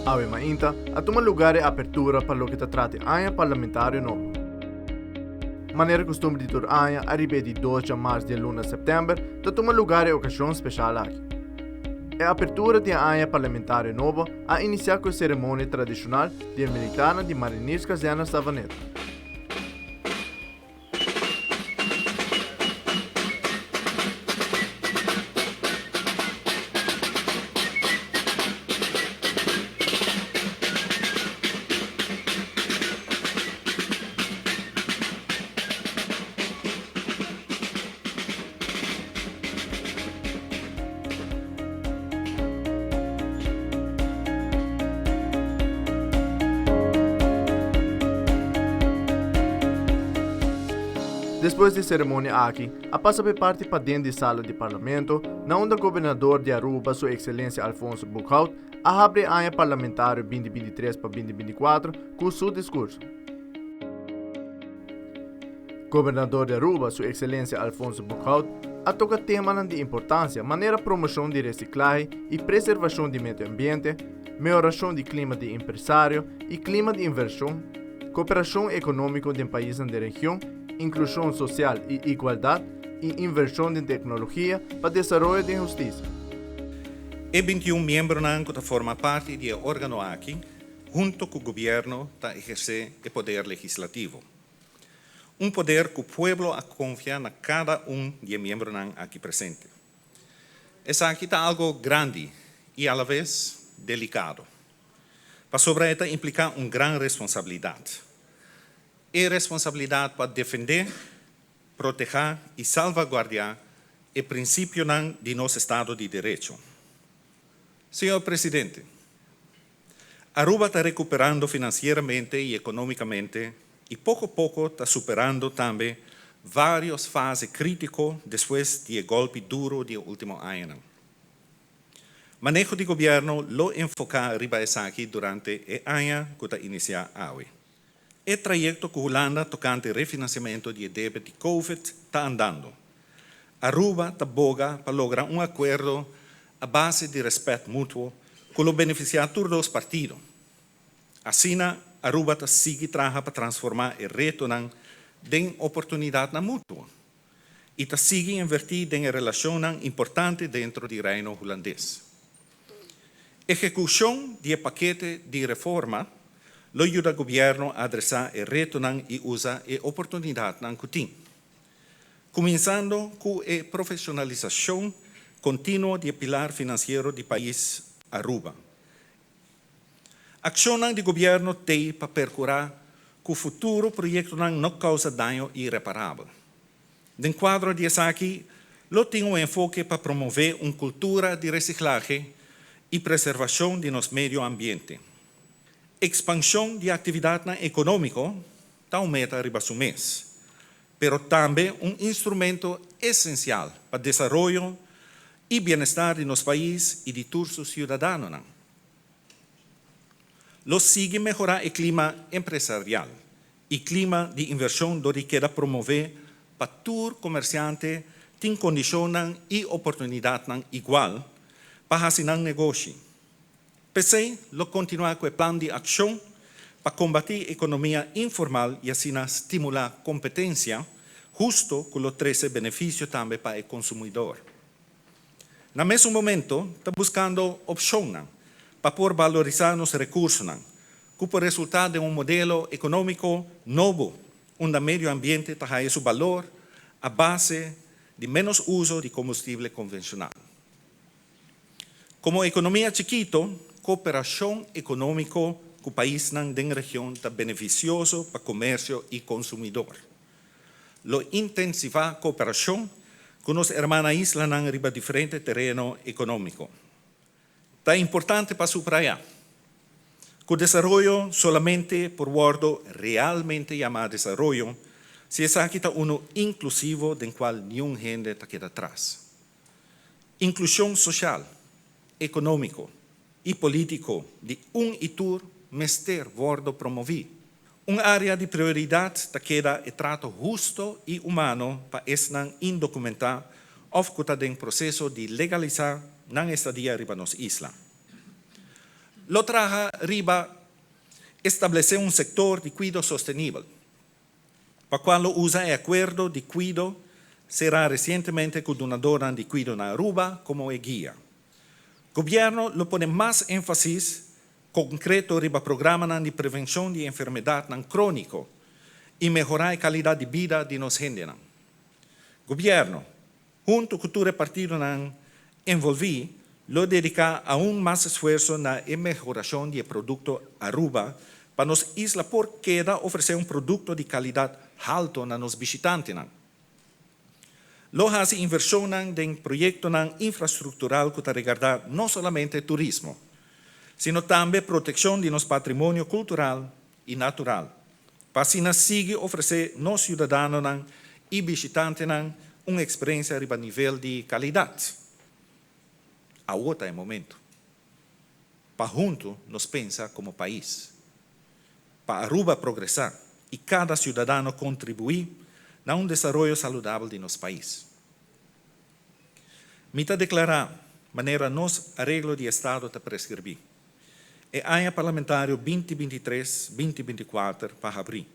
Awe mainta a tuma lugar e apertura pa loke ta trata e aña parlamentario nobo. Manera costumber di tur aña ariba e di dos djamars di e luna september ta tuma lugar e ocasion special aki. E apertura di e aña parlamentario nobo a inicia cu e ceremonia tradicional di e militarnan di Marinierskazerne Savaneta. Despues di e ceremonia aki, a pasa pa e parti paden di sala di Parlamento, na unda Gobernador di Aruba Su Excelencia Alfonso Boekhoudt a habri e aña parlamentario 2023 pa 2024 cu su discurso. Gobernador di Aruba, Su Excelencia Alfonso Boekhoudt, a toca temanan di importancia manera promocion di reciclahe y preservacion di medio ambiente, mehoracion di clima di empresario y clima di inversion, cooperacion economico den paisnan den region, inclusion social y igualdad, y inversion den tecnologia pa desaroyo den husticia. E 21 miembronan cu ta forma parti di e organo aki, hunto cu gobierno ta eherce e poder legislativo. Un poder ku pueblo a konfia na kada un di e miembronan aki presente. Esaki ta algo grandi i alaves delikado, pasobra e ta impliká un gran responsabilidat. E responsabilidat pa defendé, protehá i salvaguardiá e prinsipionan di nos estado di derecho. Señor Presidente, Aruba ta recuperando financieramente y economicamente y poco poco ta superando tambe varios fase critico despues di e golpi duro di e ultimo añanan. Maneho di gobierno lo enfoca riba esaki durante e aña cu ta inicia awe. E trayecto cu Hulanda tocante refinanciamento di e debe di Covid ta andando. Aruba ta boga pa logra un acuerdo a base di respet mutuo cu lo beneficia tur dos partido. Asina Aruba ta sigui traha pa transforma e retonan den oportunidadnan mutuo y ta sigui inverti den e relacionnan importante dentro di Reino Hulandes. Ehecucion di e pakete di reforma lo yuda gobierno adresa e retonan y usa e oportunidadnan cu tin. Cuminsando cu e profesionalisacion continuo di e pilar financiero di pais Aruba. Accionnan di gobierno t'ey pa percura cu futuro proyectonan no causa daño ireparabel. Den cuadro di esaki lo tin un enfoke pa promove un cultura di reciclahe y preservacion di nos medio ambiente. Expansion di actividadnan economico ta un meta riba su mes, pero tambe un instrumento esencial pa desaroyo y bienestar di nos pais y di tur su ciudadanonan. Lo sigui mehora e clima empresarial y clima di inversion dor di keda promove pa tur comerciante tin condicionnan y oportunidadnan igual pa haci nan negoshi. P'esey lo continua cu e plan di accion pa combati economia informal y asina stimula competencia husto cu lo trece beneficio tambe pa e consumidor. Na mesun momento ta buscando opcionnan pa por balorisa nos recursonan cu por resulta den un modelo economico nobo unda medio ambiente ta haya su balor a base di menos uzo di combustible convencional. Como economia chikito, cooperacion economico cu paisnan den region ta beneficioso pa comercio y consumidor. Lo intensiva cooperacion cu nos hermana islanan riba diferente tereno economico. Ta importante pa subraya cu desaroyo solamente por wordo realmente yama desaroyo si esaki ta uno inclusivo den cual niun hende ta keda tras. Inklushon soshal, ekonómiko i polítiko di un i tur mester wòrdu promoví. Un área di prioridat ta keda e trato husto i humano pa esnan indokumentá òf ku ta den proseso di legalisá nan estadia riba nos isla. Lo traha riba establesé un sektor di kuido sostenibel, pa kua lo usa e akuerdo di kuido será resientemente ku dunadornan di kuido na Aruba komo e guia. Gobièrnu lo pone mas énfasis konkreto riba programanan di prevenshon di enfermedatnan króniko i mehorá e kalidat di bida di nos hendenan. Gobièrnu, huntu ku tur e partidonan envolví, lo dediká aun mas esfuerso na e mehorashon di e produkto Aruba pa nos isla por keda ofresé un produkto di kalidat halto na nos bishitantenan. Lo hasi invershonnan den proyektonan infrastruktural ku ta regardá no solamente turismo, sino tambe protekshon di nos patrimonio kultural i natural, pa asina sigui ofresé nos siudadanonan i bishitantenan un eksperensia riba nivel di kalidat. Awor ta e momento pa huntu nos pensa komo pais, pa Aruba progresá i kada siudadano kontribuí na un desaroyo saludabel di nos pais. Mi ta deklará manera nos Areglo di Estado ta preskribí. E aña parlamentario binti 23, 2024 pa habrí.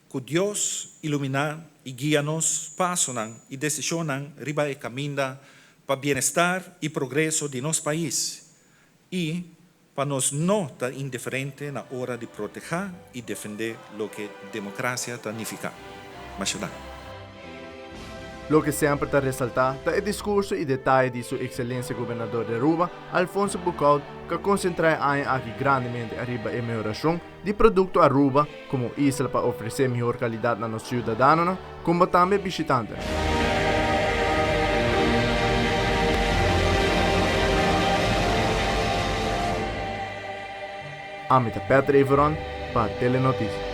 Ku Dios iluminá i guia nos pasonan i desishonnan riba e kaminda pa bienestar i progreso di nos pais i pa nos no ta indiferente na ora di protehá i defendé loke demokrasia ta nifiká. Masha danki. Loke semper ta resaltá ta e diskurso i detaye di Su Ekselensia Gobernador di Aruba, Alfonso Boekhoudt, ku a konsentrá e aña aki grandemente ariba e mehorashon di produkto Aruba komo isla pa ofresé mihor kalidat na nos siudadanonan komo tambe bishitantenan. Ami ta Patrick Everon pa Telenoticia.